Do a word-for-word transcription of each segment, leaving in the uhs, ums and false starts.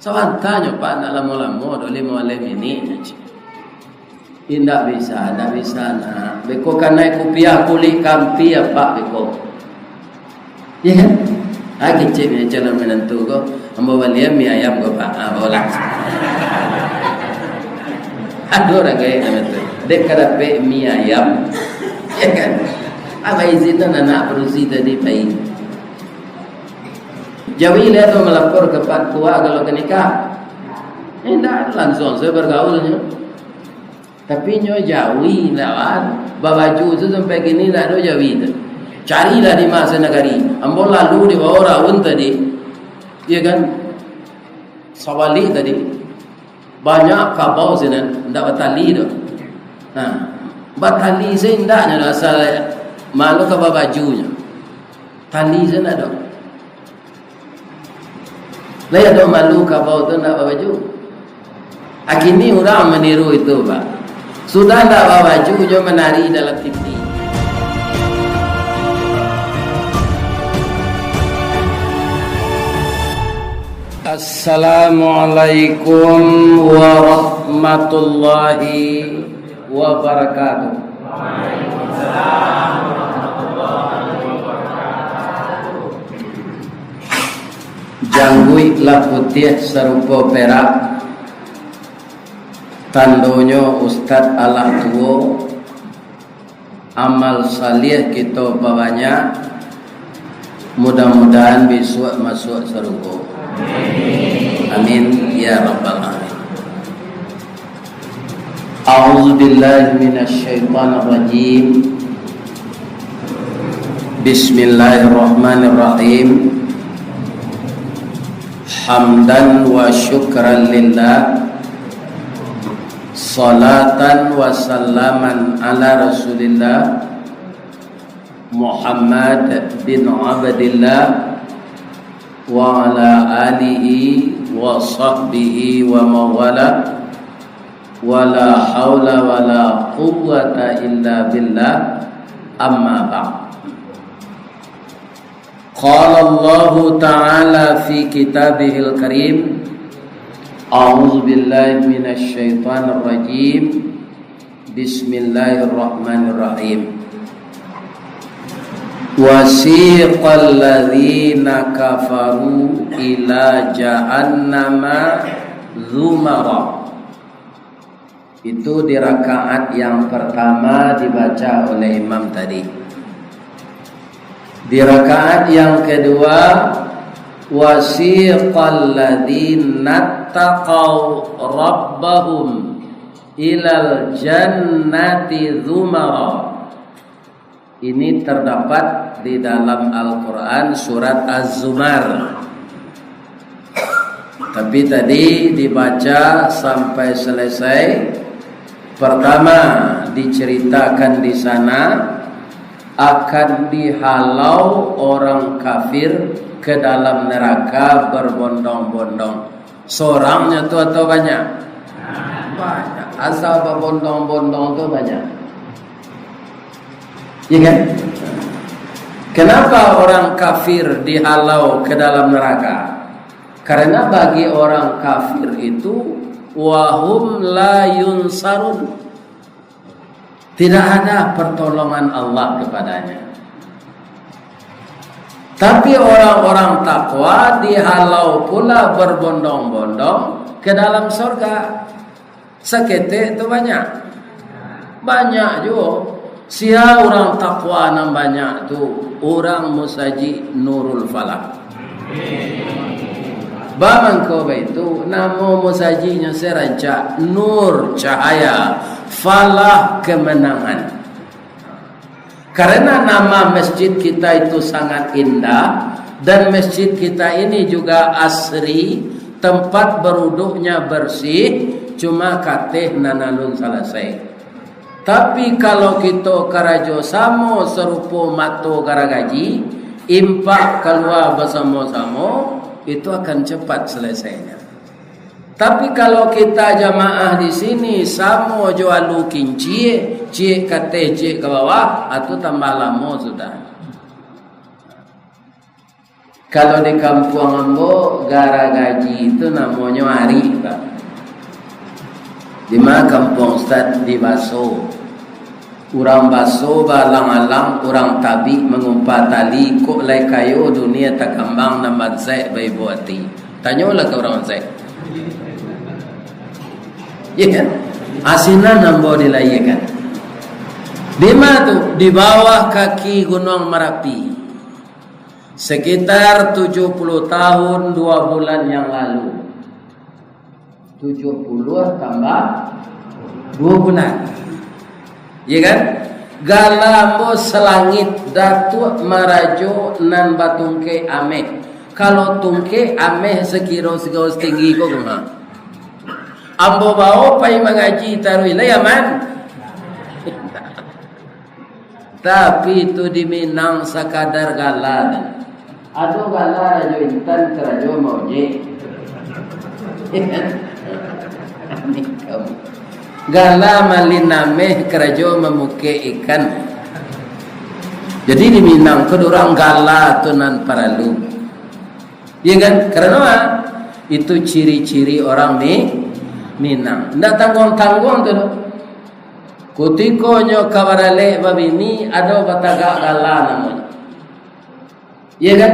Sabantanyo, Pak, ndak lamo-lamo doh, limo baleh minik. Indak bisa, indak bisa, nak. Beko kanai kupiah kulik kampi, Pak, beko. Iyo kan? Ah, kecek ni calon minantu ko. Ambo balian mi ayam ko, Pak. Ah, bola. Aduh, orang kaya nama tu. Dek ka dapek mi ayam. Iyo kan? Apa izin tu anak padusi tadi pai. Jawi lah tu malapor ka Pak Tua kalau ka nikah. Indak, langsuang sajo bagaulnyo. Tapi nyo jawi lawan, babaju tu sampai kini ndak ado jawi tu. Carilah di masa nagari. Ambo lalu di bawah raun tadi. Iyo kan? Sawali tadi. Banyak kabau sinan, ndak batali tu. Nah, batali sajo indaknyo tu, asal malu ka babajunyo. Tali sajo ndak ado. Lai ado malu kabau tu ndak babaju. Akini urang maniru itu, Pak. Sudah ndak babaju, nyo manari dalam T V. Assalamualaikum warahmatullahi wabarakatuh. Jangguik lah putiah sarupo perak, tandonyo ustad alah tuo, amal salih kito babanyak, mudah-mudahan bisuak masuak sarugo. Amin, ya rabbal alamin. A'udzu billahi minasy syaithanir rajim. Bismillahirrahmanirrahim. Hamdan wa syukran lillah. Salatan wa salaman ala Rasulillah Muhammad bin Abdillah wa ala alihi wa sahbihi wa mawala. Wala haula wala quwwata illa billah, amma ba'd. Qala Allahu ta'ala fi kitabihil karim, a'udzu billahi minasy syaithanir rajim. Bismillahirrahmanirrahim. Wasiqal ladzina kafaru ila jahannama zumara. Itu di rakaat yang pertama dibaca oleh imam tadi. Di rakaat yang kedua, wasiqal ladzina taqau rabbahum ilal jannati zumara. Ini terdapat di dalam Al-Quran surat Az-Zumar. Tapi tadi dibaca sampai selesai. Pertama, diceritakan di sana akan dihalau orang kafir ke dalam neraka berbondong-bondong. Sorangnyo tu atau banyak? Banyak. Asal babondong-bondong tu banyak. Iya kan? Kenapa orang kafir dihalau ke dalam neraka? Karena bagi orang kafir itu, wahum la yunsarun. Tidak ada pertolongan Allah kepadanya. Tapi orang-orang takwa dihalau pula berbondong-bondong ke dalam sorga. Saketek tu banyak? Banyak juo. Sia urang takwa nan banyak tu? Urang Musajik Nurul Falah. Bamangko baitu, namo musajiknyo se rancak, Nur, cahaya, Falah, kemenangan. Karena nama masjid kita itu sangat indah, dan masjid kita ini juga asri, tempat beruduknya bersih, cuma kateh nan alun salasai. Tapi kalau kito karajo samo sarupo mato garagaji, impak kalua basamo-samo, itu akan cepat selesainyo. Tapi kalau kita jamaah di sini samo jo alu kincia, ciek kateh, ciek ka bawah, ah, tu tambah lamo sudah. Kalau di kampuang ambo, garagaji tu namonyo ari, Pak. Di ma kampuang Ustaz? Di Baso. Urang Baso baalang-alang, urang Tabik mangumpa tali, kok lai kayo dunia takambang nan bansaik baibo ati. Tanyolah ka urang bansaik. Iya kan? Asinan ambo dilahiakan. Di ma tu? Di bawah kaki Gunuang Marapi. Sekitar tujuh puluh tahun dua bulan yang lalu. Tujuh puluh tambah dua bulan. Iya kan? Gala ambo salangit, Datuak Marajo nan batungkek ameh. Kalau tungkek ameh sakiro sagalo satinggi ko, kumaha? Ambo bawo pai mangaji taruih, lai aman? Tapi itu di Minang sakadar gala tu. Ado gala Rajo Intan karajo maojek. Gala malin ameh karajo mamukek ikan. Jadi di Minang ko urang gala tu nan paralu. Iya kan? Karano a, itu ciri-ciri orang Mi-, Minang. Ndak tangguang-tangguang tu doh. Kutiko nyo ka baralek babini, ado batagak gala namonyo. Iya kan?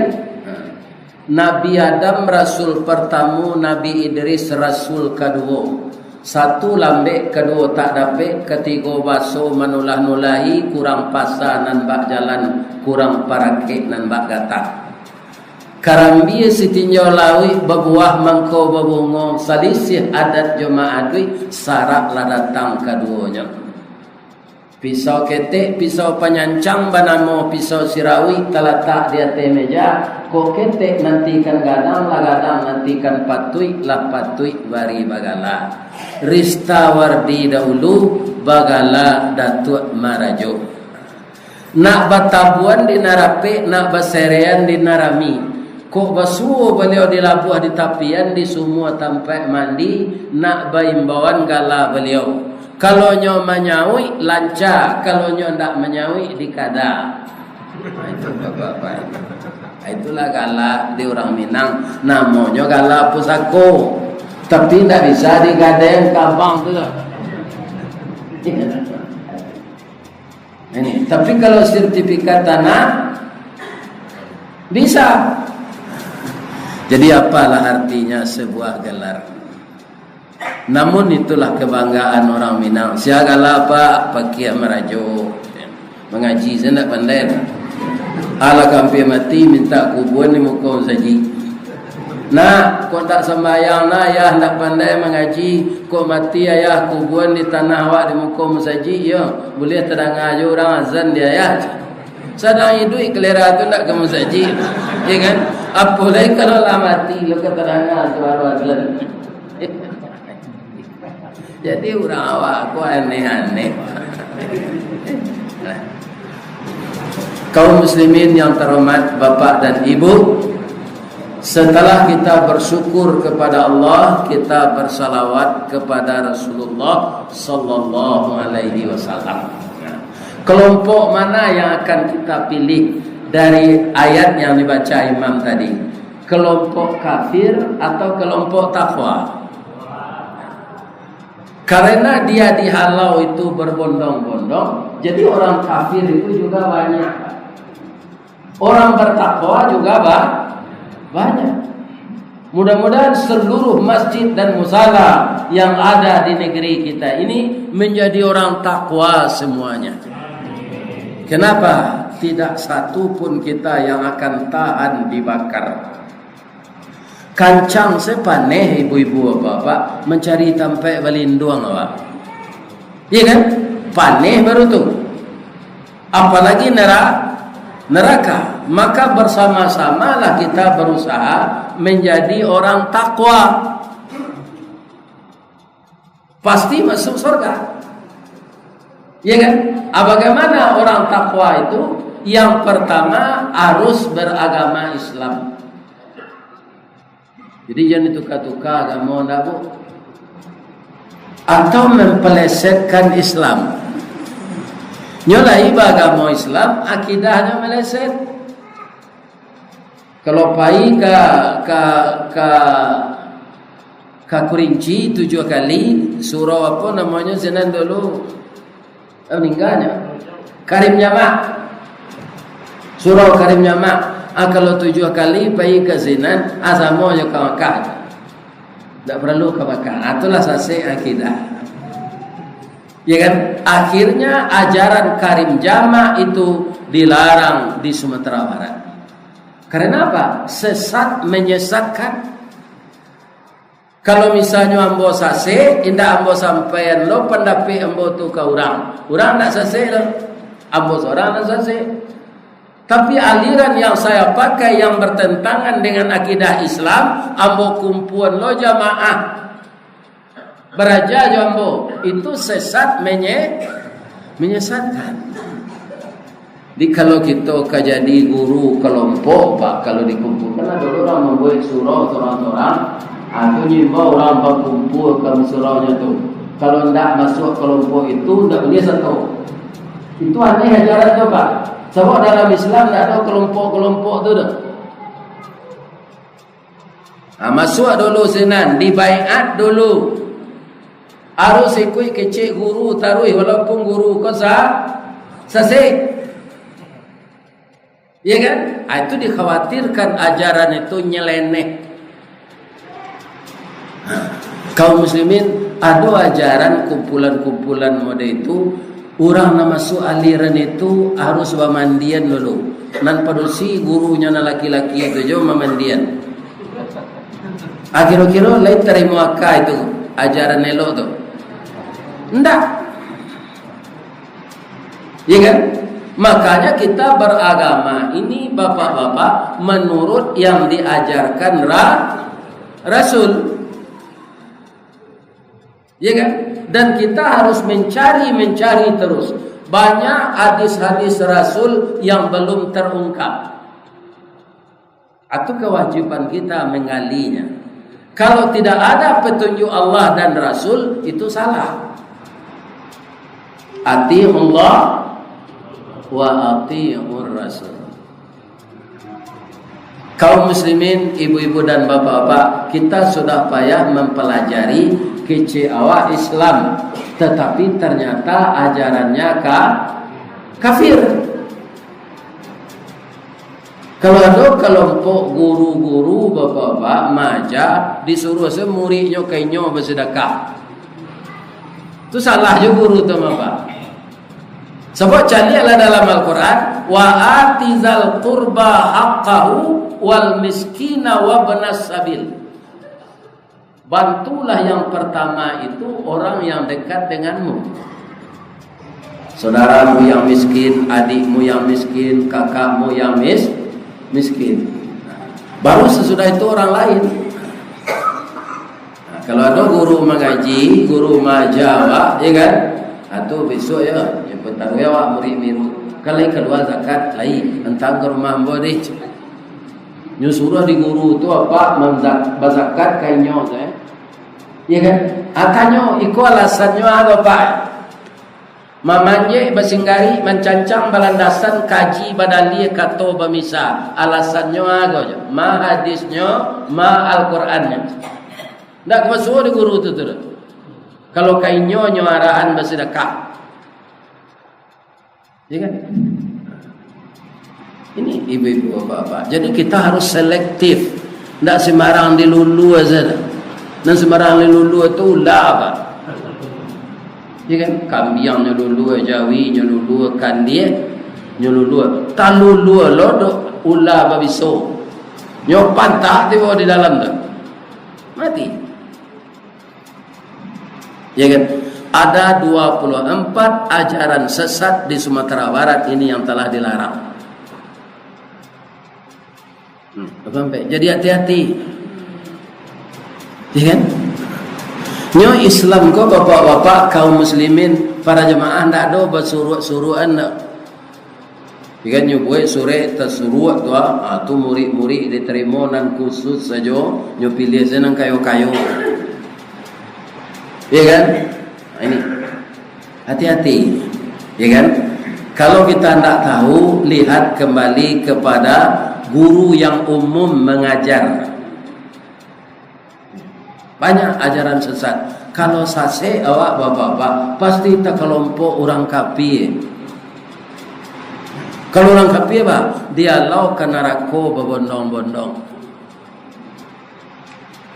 Nabi Adam rasul partamo, Nabi Idris rasul kaduo. Satu lambek, kaduo tak dapek, katigo baso manulah-nulahi, kurang pasa nan bak jalan, kurang parakek nan bak gatah. Karambia sitinjau lauik, babuah mangko babungo, salisih adat jo maaduik, sarak lah datang kaduonyo. Pisau ketek, pisau panyancang banamo pisau sirawik talatak di ateh meja, kok ketek nantikan gadang, lah gadang nantikan patuik, lah patuik bari bagala. Rista Wardi dahulu, bagala Datuak Marajo. Nak batabuan di nan rapek, nak baserean di nan rami. Kok basuo baliau di labuah di tapian, di sumua tampaik mandi, nak baimbauan gala baliau. Kalau nyo manyauik, lanca. Kalau nyo ndak manyauik, dikada. Nah, itu bapak-bapak itu. Nah, itulah gala di urang Minang. Namonyo gala pusako. Tapi ndak bisa digadaian ka bank tu lah. Ini, tapi kalau sertifikat tanah, bisa. Jadi, apalah artinya sebuah gelar? Namun, itulah kebanggaan orang Minang. Sia gala, Pak? Pakiah Marajo. Mangaji, sia ndak pandai lah. Alah ka ampia mati, mintak kubuan di muko masajik. Nak, kok ndak sambayang, nak, ayah ndak pandai mangaji, kok mati ayah kubuan di tanah awak di muko masajik, yo, buliah tadanga jo urang azan di ayah. Sadang iduik kalera tu ndak ka masajik, ya kan? Apo lai kalau lah mati, lo ka tadanga suaro azan. Jadi, urang awak ko aneh-aneh. Kaum muslimin yang terhormat, bapak dan ibu, setelah kita bersyukur kepada Allah, kita bersalawat kepada Rasulullah sallallahu alaihi wasallam. Nah, kelompok mana yang akan kita pilih dari ayat yang dibaca imam tadi? Kelompok kafir atau kelompok takwa? Karena dia dihalau itu berbondong-bondong, jadi orang kafir itu juga banyak. Orang bertakwa juga ba-, banyak. Mudah-mudahan seluruh masjid dan musala yang ada di negeri kita ini menjadi orang takwa semuanya. Kenapa? Tidak satu pun kita yang akan tahan dibakar. Kancang se paneh, ibu-ibu, bapak-bapak, mancari tampek balinduang, awak. Iya kan? Paneh baru tu. Apalagi nera-, neraka. Maka bersama-samalah kita berusaha menjadi orang takwa. Pasti masuk surga. Ya kan? Ah, bagaimana orang takwa itu? Yang pertama, harus beragama Islam. Jadi, jangan dituka-tuka agamo, ndak, Bu? Atau mempelesetkan Islam. Nyo lai beragamo Islam, akidahnyo meleset. Kalau pai ka, ka, ka, ka Kurinci tujuah kali, surau apo namonyo sinan dulu? Eh, maningganyo. Karim Jamak. Surau Karim Jamak. Ah, kalau tujuah kali pai ka sinan, ah, samo jo ka Makkah. Ndak paralu ka Makkah. Ah, itulah sasek akidah. Ya kan? Akhirnya ajaran Karim Jamak itu dilarang di Sumatera Barat. Karena apa? Sesat, menyesatkan. Kalau misalnyo ambo sasek, indak ambo sampaian lo pandapek ambo tu ka urang. Urang ndak sasek lo. Ambo sorang nan sasek. Tapi aliran yang saya pakai yang bertentangan dengan akidah Islam, ambo kumpuan lo jamaah. Baraja jo ambo, itu sesat menye-, menyesatkan. Jadi, kalau kito ka jadi guru kelompok, Pak, kalau dikumpulkan, ado urang mambuek surau sorang-sorang, ah, tu nyo imbau urang bakumpul ka suraunyo tu. Kalau ndak masuak kelompok itu, ndak buliah sato. Itu aneh ajaran tu, Pak. Sabab dalam Islam ndak ado kelompok-kelompok tu doh. Ha, masuak dulu sinan, dibaiat dulu. Harus ikuik kecek guru taruih, walaupun guru ko sa-, sasek. Ya kan? Ha, itu dikhawatirkan ajaran itu nyeleneh. Ha, kaum muslimin, ado ajaran kumpulan-kumpulan model itu, urang nan masuak aliran itu harus bamandian dulu. Nan padusi gurunyo nan laki-laki itu jo mamandian. Ah, kiro-kiro lai tarimo aka itu ajaran elok tu? Ndak. Ya kan? Makanya kita beragama ini, bapak-bapak, menurut yang diajarkan Ra-, Rasul. Ya kan? Dan kita harus mencari-mencari terus. Banyak hadis-hadis Rasul yang belum terungkap. Itu kewajiban kita menggalinya. Kalau tidak ada petunjuk Allah dan Rasul, itu salah. Atiullah wa atiur Rasul. Kaum muslimin, ibu-ibu dan bapak-bapak, kita sudah payah mempelajari kecek awak Islam, tetapi ternyata ajarannya ka-, kafir. Kalau ado kalompok guru-guru, bapak-bapak, maaja, disuruah se muridnyo ka inyo basadakah. Tu salah jo guru tu, bapak. Sabab caliaklah dalam Al-Quran, "Wa ati zal qurba haqqahu wal miskina wabnas sabil." Bantulah yang pertama itu orang yang dekat denganmu. Saudaramu yang miskin, adikmu yang miskin, kakakmu yang mis-, miskin. Baru sesudah itu orang lain. Nah, kalau ada guru mengaji, guru maaja awak, ya kan? Atau besok ya, yang pertama ya awak murid miru. Kalau keluar zakat, lain. Entah ke rumah ambo deh. Nyo suruah di guru tu, apa, manzak-, bazakat ka inyo tu, eh. Ya kan? Atanyo, iko alasannyo apo, Pak? Mamanjek basinggari, mancancang balandasan, kaji badalia, kato bamisa. Alasannyo ago jo. Ma hadisnyo, ma Al-Qurannyo. Ndak ka masuak di guru tu, tu. Kalau ka inyo, nyo arahan basadakah. Ya kan? Ini ibu-ibu, bapak-bapak. Jadi kita harus selektif. Ndak sembarang dilulu aja dah. Nan sembarang dilulu tu ulah, Pak. Ya kan? Kambiang nyo lulu, jawi nyo lulu, kandia nyo lulu. Talulu lo dok ulah babiso. Nyo pantak tibo di dalam tu. Mati. Ya kan? Ada dua puluh empat ajaran sesat di Sumatera Barat ini yang telah dilarang. Hmm, sampai. Jadi hati-hati. Ya kan? Nyo Islam ko, bapak-bapak, kaum muslimin, para jemaah, ndak ado basuruak-suruakan, ndak. Jika nyo buek surek tasuruak tu, ah, ah, tu murid-murid ditarimo nan khusus sajo, nyo piliah sajo nan kayo-kayo. Ya kan? Nah, ini. Hati-hati. Ya kan? Kalau kita ndak tahu, lihat kembali kepada Guru yang umum mengajar. Banyak ajaran sesat. Kalau sasek awak bapak-bapak, pasti takelompok urang kapie. Kalau urang kapie, bah, dialau ka narako babondong-bondong.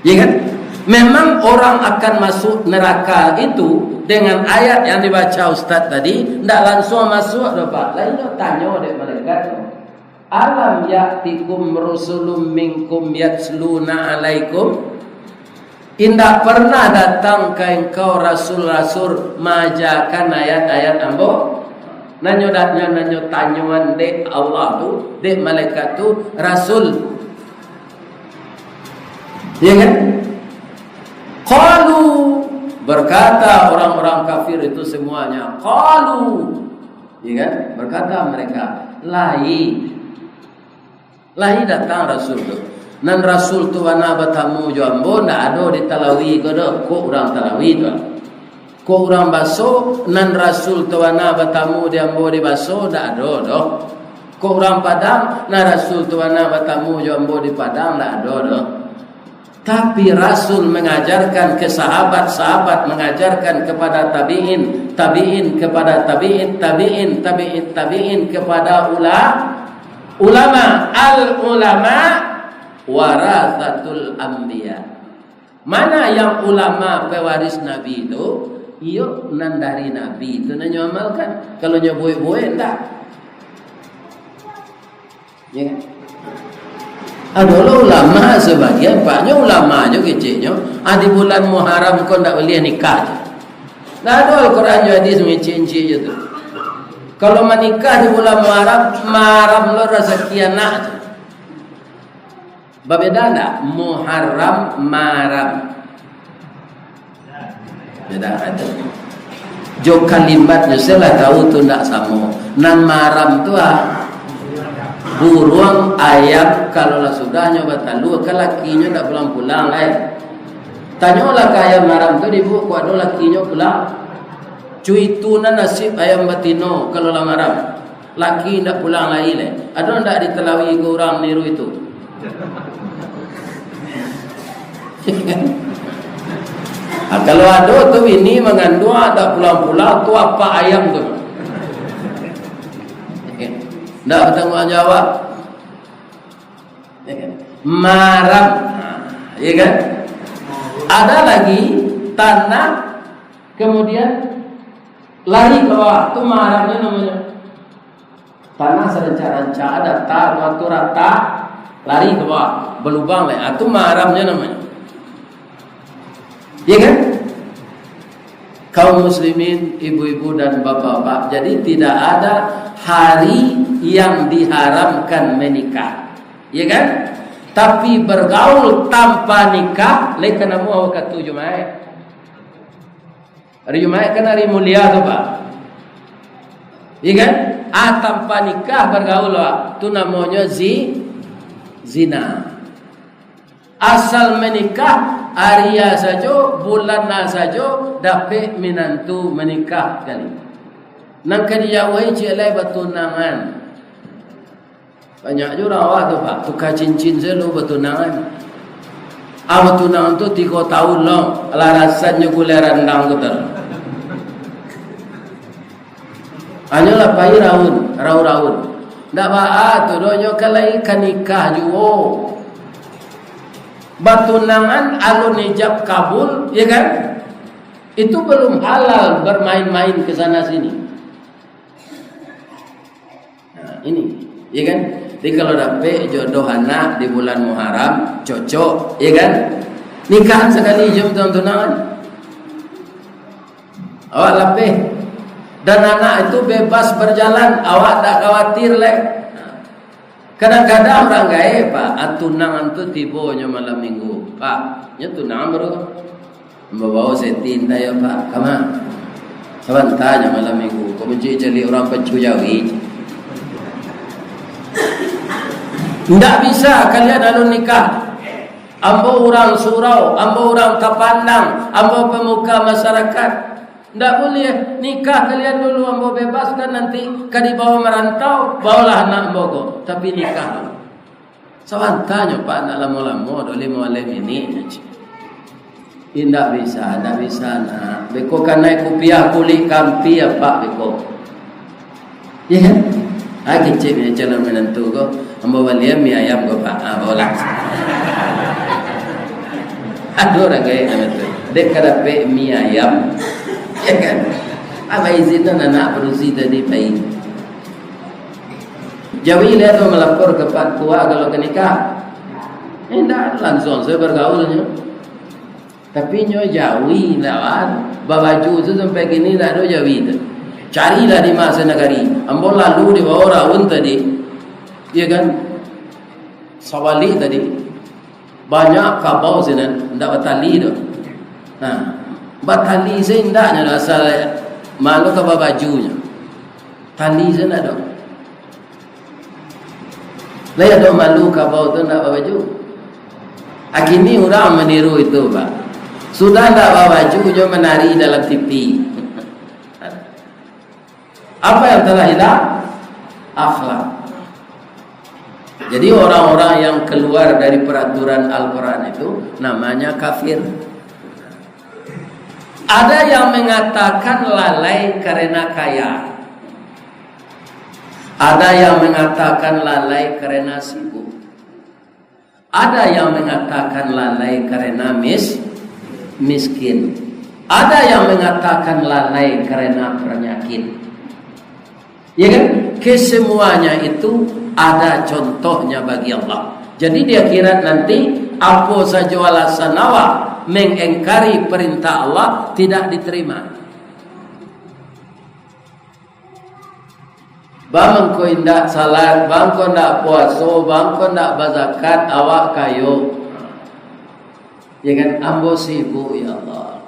Ya kan? Memang orang akan masuk neraka itu dengan ayat yang dibaca ustaz tadi, ndak langsung masuk doh, Pak. Lain doh tanyo dek malaikat tu. "Alam ya'tikum rusulun minkum yatluna alaikum?" Indak pernah datang ka engkau rasul-rasul maajakan ayat-ayat Ambo? Nanyo da-, nan-, nanyo tanyoan dek Allah tu, dek malaikat tu, rasul. Ya kan? Qalu, berkata orang-orang kafir itu semuanya, qalu, ya kan? Berkata mereka, lai. Lai datang rasul tu. Nan rasul tu bana batamu jo ambo, ndak ado di Talawi ko doh, kok urang Talawi tu. Kok urang Baso, nan rasul tu bana batamu di ambo di Baso, ndak ado doh. Kok urang Padang, nan rasul tu bana batamu jo ambo di Padang, ndak ado doh. Tapi rasul mengajarkan ke sahabat, sahabat mengajarkan kepada tabiin, tabiin kepada tabiin, tabiin, tabiin, tabiin kepada ula-, ulama. Al ulama warasatul anbiya. Mana yang ulama pewaris Nabi tu? Iyo, nan dari Nabi tu nan nyo amalkan. Kalau nyo buek-buek, ndak. Ya kan? Ado lo ulama sabagian, paknyo ulama nyo keceknyo, ah, di bulan Muharram ko ndak buliah nikah. Ndak ado Al-Quran jo hadis mangecek-ngecek jo tu. Kalau manikah di bulan Muharram, maharam lo rasaki anak tu. Babeda ndak? Muharram, maharam. Beda ado. Jo kalimatnyo, salah tahu tu ndak samo. Nan maharam tu, ah, buruang, ayam, kalau lah sudah nyo batalua, kan lakinyo ndak pulang-pulang lai. Tanyolah ka ayam maharam tu, di ibu, kok ado lakinyo pulang. Cuitu nan nasib ayam batino, kalau lah maharam. Laki indak pulang lai lai. Ado ndak di Talawi ko urang niru itu? Ah, kalau ado tu bini manganduang, tak pulang-pulang, tu apak ayam tu. Ndak batangguang jawab. Maharam. Ya kan? Ada lagi tanah, kemudian lari ke bawah. Tu maharamnyo namonyo. Tanah sarancak-rancak, data, batu rata, lari ke bawah, balubang lai. Ah, tu maharamnyo namonyo. Ya kan? Kaum muslimin, ibu-ibu dan bapak-bapak, jadi tidak ada hari yang diharamkan menikah. Ya kan? Tapi bergaul tanpa nikah, lai ka namuah wakatu Jumaik. Hari Jumaik kan hari mulia tu, Pak. Iya kan? Ah, tanpa nikah bergaul, Pak. Tu namonyo zi-, zina. Asal menikah, hari a sajo, bulan a sajo, dapek minantu menikah kali. Nan ka dijauahi ciek lai batunangan. Banyak juo urang awak tu, Pak, tuka cincin sajo lu batunangan. Ah, batunangan tu tigo taun lo, lah rasannyo gulai randang tu tadi. Hanyo lah pai raun, rau-raun. Ndak baa tu doh, nyo kan lai ka nikah juo. Batunangan alun ijab kabul, ya kan? Itu belum halal bermain-main ke sana sini. Nah, ini, ya kan? Jadi, kalau dapek jodoh anak di bulan Muharram, cocok, ya kan? Nikahan sakali jo tunangan. Awak lapeh. Dan anak itu bebas berjalan, awak ndak khawatir lai. Kadang-kadang urang gaek, Pak, ah, tunangan tu tibonyo malam minggu. Pak, nyo tunangan baru. Mambawo seti ndak yo, Pak? Kama? Sabanta nyo malam minggu. Kok mancari-cari urang pacu jawi? Ndak bisa kalian alun nikah. Ambo urang surau, ambo urang tapandang, ambo pamuka masyarakat. Ndak buliah. Nikah kalian dulu, ambo bebaskan, nanti ka dibawo marantau, bawolah anak ambo ko. Tapi nikah dulu. Sabantanyo, Pak, ndak lamo-lamo doh, limo aleh minik. Indak bisa, indak bisa, nak. Beko kanai kupiah kulik kampi, Pak, beko. Iya kan? Ah, kecek ni calon menantu ko. Ambo balian mi ayam ko, Pak. Ah, bola. Aduh, urang gaek tu. Dek ka dapek mi ayam. Iya kan? Apa izin tu anak padusi tadi pai. Jawi lah tu malapor ka Pak Tua kalau ka nikah. Indak, langsuang sajo bagaulnyo. Tapi nyo jawi lawan, babaju tu sampai kini tak ado jawi tu. Carilah di masa nagari. Ambo lalu di bawah raun tadi. Iya kan? Sawalik tadi. Banyak kabau sinan, ndak batali tu. Nah, batali se indaknyo dah asal malu ka babajunyo. Tali se ndak ado. Lai ado malu kabau tu ndak babaju. Akini urang maniru itu, Pak. Sudah ndak babaju, nyo manari dalam T V. Apa yang telah hilang? Akhlak. Jadi, orang-orang yang keluar dari peraturan Al-Quran itu namanya kafir. Ada yang mengatakan lalai karena kaya. Ada yang mengatakan lalai karena sibuk. Ada yang mengatakan lalai karena mis-, miskin. Ada yang mengatakan lalai karena penyakit. Ya kan? Kesemuanya itu ada contohnya bagi Allah. Jadi, di akhirat nanti, apo sajo alasan awak mengingkari perintah Allah, tidak diterima. Bang ko indak salat, bang ko indak puaso, bang ko indak bazakat, awak kayo. Ya kan? Ambo sibuk, ya Allah.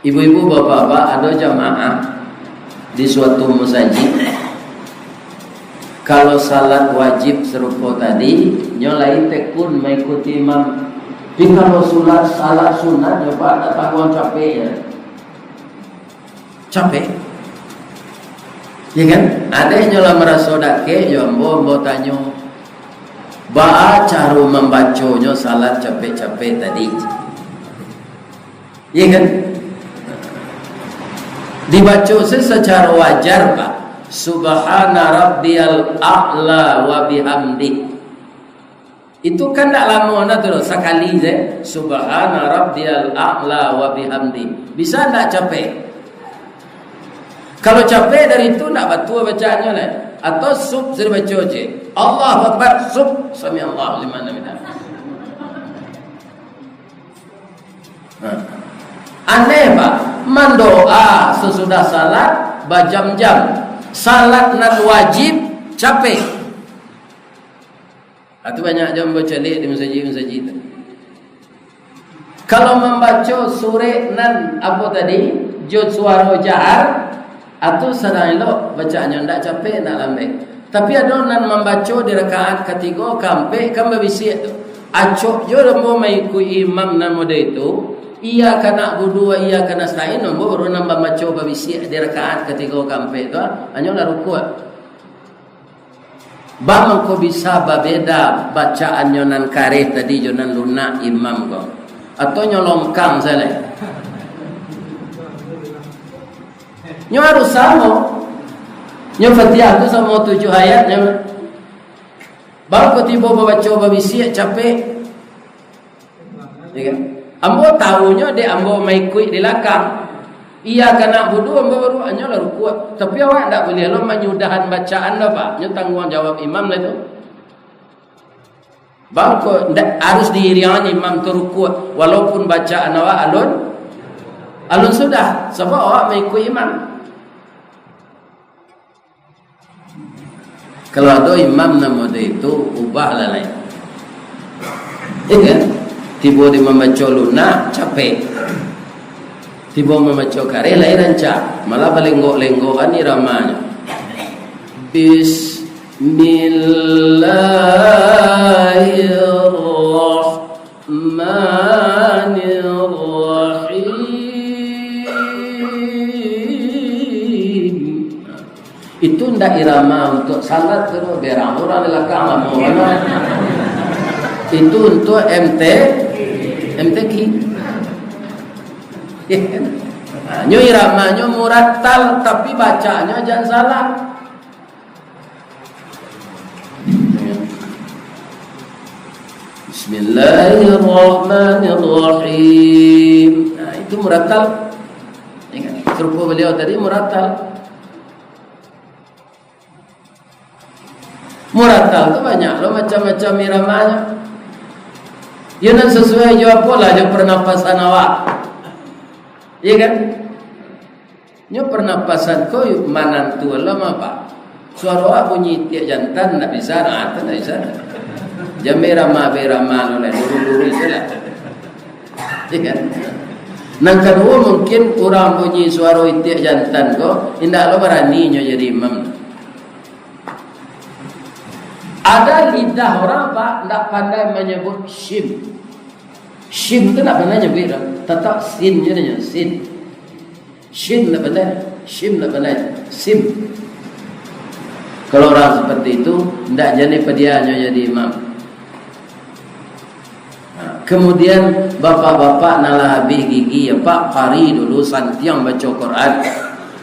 Ibu-ibu, bapak-bapak, ado jamaah di suatu masajid. Kalau salat wajib sarupo tadi, nyo lai tekun maikuti imam. Tapi kalau salat, salat sunat, nyo, Pak, tak tangguang capeknyo. Capek. Ya kan? Adaknyo lah maraso dakek jo ambo, ambo tanyo, "Baa caro mambaconyo salat capek-capek tadi?" Iya kan? Dibaco se-, secara wajar, Pak. "Subhana rabbiyal a'la wa bihamdih." Itu kan ndak lamo nah tu, sakali se. "Subhana rabbiyal a'la wa bihamdih." Bisa ndak capek? Kalau capek dari itu, ndak batua bacaannyo lai. Atau sub se dibaco je. "Allahu Akbar, sub, sami Allahu liman hamidah." Nah. Aneh, Pak. Mandoa sasudah salat bajam-jam. Salat nan wajib capek. Atu banyak jo ambo caliak di masajid-masajid tu. Kalau mambaco surek nan apo tadi, jo suaro jahar, atu sadang elok bacaannyo, ndak capek, ndak lambek. Tapi ado nan mambaco di rakaat katigo, kaampek, kan babisiak tu. Acok jo ambo maikuik imam nan model itu, "Iyyaka na'budu wa iyyaka nasta'in," ambo baru nan mambaco babisiak di rakaat katigo, kaampek tu, hanyo lah rukuak. Baa mangko bisa babeda bacaannyo nan kareh tadi jo nan lunak imam ko? Atau nyo longkang sajo lai? Nyo harus samo. Nyo Fatihah tu samo tujuh ayatnyo. Baa mangko tibo babaco babisiak capek? Ya kan? Ambo tahunyo dek ambo maikuik di lakang. Iyyaka na'budu, ambo baru, hanyo lah rukuak. Tapi awak ndak buliah lo manyudahan bacaan lo, Pak. Nyo tangguang jawab imam lah tu. Baa mangko ndak harus diiriangan imam tu rukuak, walaupun bacaan awak alun, alun sudah, sabab awak maikuik imam. Kalau ado imam nan model itu, ubahlah lai. Iya kan? Tibo di mambaco lunak, capek. Tibo mambaco kareh, lai rancak. Malah balenggok-lenggokan iramanyo. Bismillahirrahmanirrahim. Itu ndak irama untuk salat tu, berang urang di lakang lamo bana. Itu untuk M T, M T Q. Nah, nyo iramanyo murattal, tapi bacanyo jan salah. Bismillahirrahmanirrahim. Nah, itu murattal. Ya kan? Serupa beliau tadi murattal. Murattal tu banyak lo macam-macam iramanyo. Yo nan sasuai jo apolah jo pernapasan awak. Iya kan? Nyo pernapasan ko manantu lo mah, Pak. Suaro awak bunyi itiak jantan ndak bisa, nah, tu ndak bisa. Jan berama-berama lo lai, lurus-lurus se lah. Iya kan? Nan kaduo, mungkin urang bunyi suaro itiak jantan ko, indak lo barani nyo jadi imam. Ada lidah urang, Pak, ndak pandai manyebut shin. Shin tu ndak pandai nyebuik doh. Tatap sin je nyo, sin. Shin ndak pandai, shin ndak pandai. Sim. Kalau urang seperti itu, ndak jadi padianyo jadi imam. Nah, kemudian bapak-bapak nan lah abih gigi, ya, Pak, kari dulu, santiang baco Quran.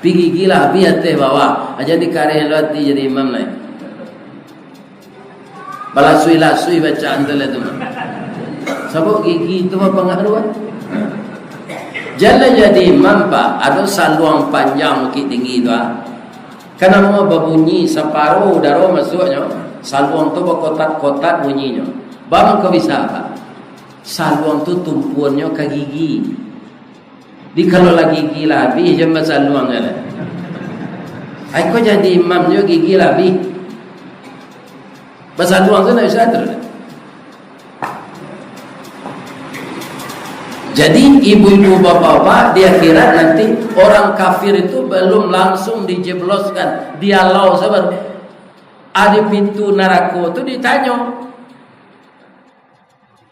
Pi gigi lah abih ateh bawah, aja dikareh lo ati jadi imam lai. Balasui-lasui bacaan tu lah tu. Sabab gigi tu bapangaruah. Jan lah jadi imam, Pak, ado saluang panjang Bukittinggi tu, ah. Kan namo babunyi saparo udaro masuaknyo, saluang tu bakotak-kotak bunyinyo. Baa mangko bisa, Pak? Saluang tu tumpuannyo ka gigi. Di kalau lah gigi lah abih, jan basaluang se lah. Ai ko jadi imam jo gigi lah abih. Basaluang tu ndak bisa tu. Jadi, ibu-ibu, bapak-bapak, di akhirat nanti, orang kafir itu belum langsung dijebloskan, dialau sabar. Di pintu narako tu ditanyo.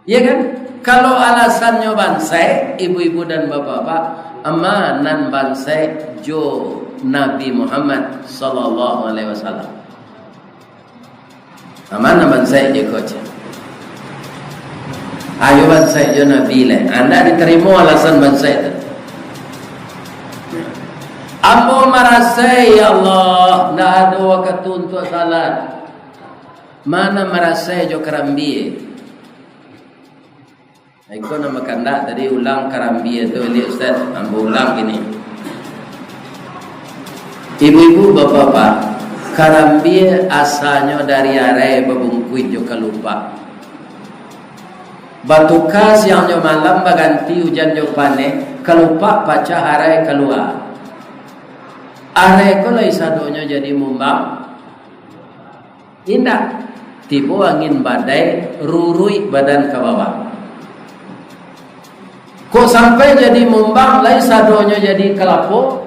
Iya kan? Kalau alasannyo bansaik, ibu-ibu dan bapak-bapak, ma nan bansaik jo Nabi Muhammad sallallahu alaihi wasallam. Ma nan bansaik jo ko, cek. Ayo bansaik jo Nabi lai. Ndak ditarimo alasan bansaik tu. Ambo marasai, ya Allah, ndak ado wakatu untuak salat. Ma nan marasai jo karambia. Iko nan bakandak tadi ulang karambia tu, liek Ustaz, ambo ulang kini. Ibu-ibu, bapak-bapak, karambia asanyo dari arai babungkuih jo kalupak. Batuka siang jo malam baganti ujan jo paneh, kalupak pacah arai kalua. Arai ko lai sadonyo jadi mumbang? Indak. Tibo angin badai, ruruik badan ka bawah. Kok sampai jadi mumbang, lai sadonyo jadi kalapo?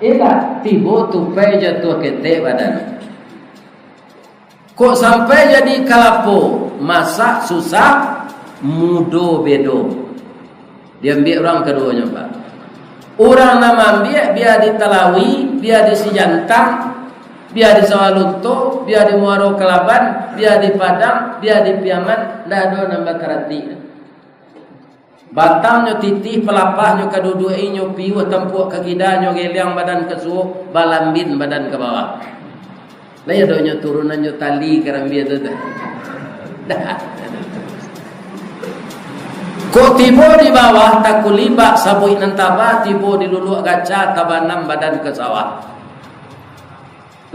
Indak. Tibo tupai jatuah ketek badan. Kok sampai jadi kalapo, masak susah, mudo bedo. Diambiak urang kaduonyo, Pak. Urang nan maambiak, bia di Talawi, bia di Sijantang, bia di Sawah Lunto, bia di Muaro Kalaban, bia di Padang, bia di Piaman, ndak ado nan bakarati. Batangnyo titih, palapahnyo ka duduak inyo piuah, tampuak ka kida nyo geliang badan ka suok, balambin badan ka bawah. Lai ado nyo turunan jo tali karambia tu, tu. Kok tibo di bawah, takulibak sabuik nan taba, tibo di luluak gaca, tabanam badan ka sawah.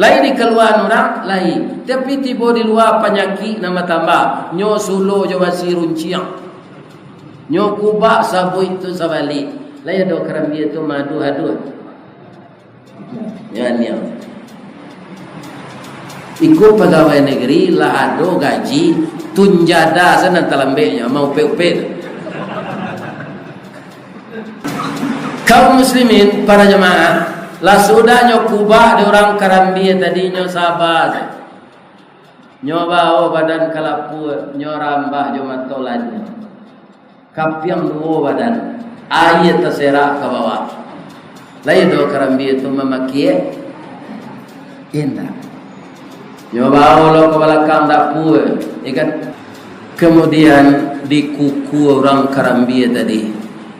Lai dikaluaan urang, lai. Tapi tibo di lua, panyakik nan batambah. Nyo sulo jo basi runciang. Nyo kubak sabuik tu sabalik. Lai ado karambia tu maaduah-aduah. Nyo aniang. Iko pagawai nagari lah ado gaji, tunjada sanan talambeknyo, maupek-upek tu. Kaum muslimin, para jamaah, lah sudah nyo kubak di urang karambia tadi, nyo saba se. Nyo bao badan ka lapua, nyo rambah jo mato lanyah. Kapiang duo badan, aia taserak ka bawah. Lai doh karambia tu mamakiak. Indak. Nyo bao lo ka balakang dapua, ya kan? Kemudian dikuku urang karambia tadi,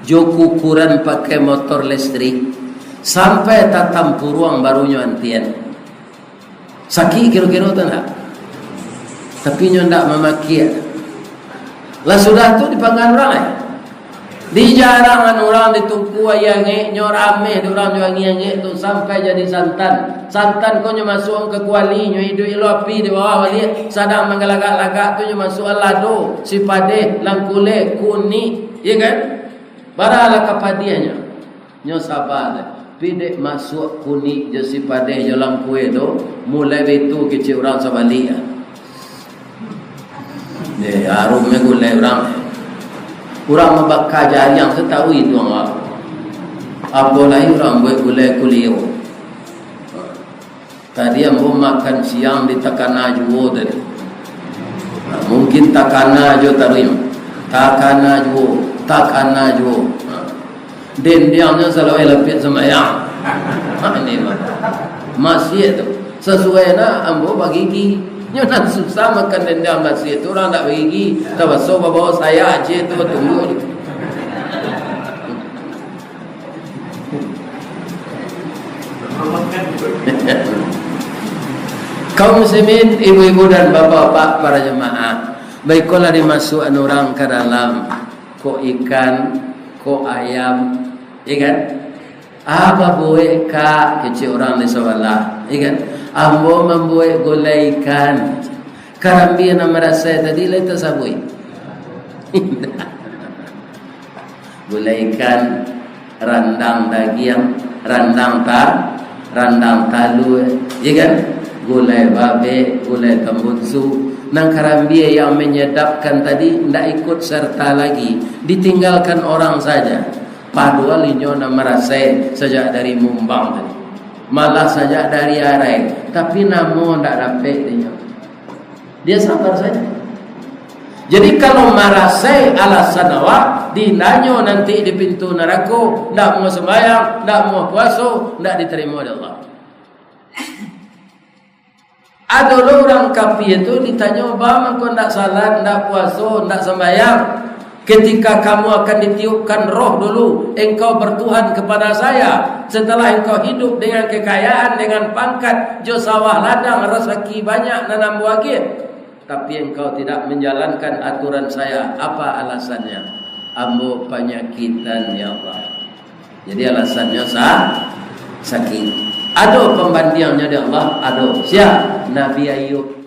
jo kukuran pakai motor listrik, sampai tatampuruang baru nyo antian. Sakik kiro-kiro tu ndak? Tapi nyo ndak mamakiak. Lah sudah tu dipanggan urang, eh? Dijarangan urang, ditukua angek, nyo rameh dek urang jo angek-angek tu sampai jadi santan. Santan ko nyo masuak ka kuali, nyo iduik lo api di bawah baliak, sadang manggalagak-lagak tu nyo masuak lado, sipadeh, langkuleh, kunik, ya kan? Baralah kapadiahnyo. Nyo saba tu. Pi dek masuak kunik jo sipadeh jo langkuleh tu, mulai baitu kecek urang sabaliak. Eh, arumnyo gulai urang. Urang mambaka jariang satahu itu awak. Apo lai urang buek gulai kulio. Tadi ambo makan siang di takana juo tadi. Nah, mungkin takana jo taruih. Takana juo, takana juo. Nah. Dendiangnyo salawai lapiak sambayang. Ha, ini mah. Masjid tu. Sasuai nak ambo bagigi. Nyo nan susah makan dendiang masjid tu, urang ndak bagigi. Tabaso babawa sayak aje tu batunggu. Kaum muslimin, ibu-ibu dan bapak-bapak para jemaah, baikolah dimasuakan urang ka dalam. Kok ikan, kok ayam, ya kan? "Ah, babuek, Kak," kecek urang di sabalah, ya kan? "Ambo mambuek gulai ikan." Karambia nan marasai tadi lai tasabuik. Gulai ikan, randang dagiang, randang ta-, randang talua, ya kan? Gulai babek, gulai tambunsu. Nan karambia yang menyedapkan tadi ndak ikut serta lagi, ditinggalkan orang saja. Padual inyo nan marasai sajak dari mumbang tadi. Malah sajak dari arai, tapi namo ndak dapek dinyo. Dia sabar saja. Jadi, kalau marasai alasan awak, dinanyo nanti di pintu narako, ndak mau sembahyang, ndak mau puaso, ndak diterima oleh Allah. Ado lo urang kapia tu ditanyo, "Ba mangko ndak salat, ndak puaso, ndak sambayang?" Ketika kamu akan ditiupkan roh dulu, engkau bertuhan kepada saya. Setelah engkau hidup dengan kekayaan, dengan pangkat, jo sawah ladang, rasaki banyak nan ambo agiah. Tapi engkau tidak menjalankan aturan saya. Apa alasannya? Ambo panyakitan, ya Allah. Jadi alasannyo sa-, sakik. Ado pambandiangnyo di Allah? Ado. Sia? Nabi Ayub.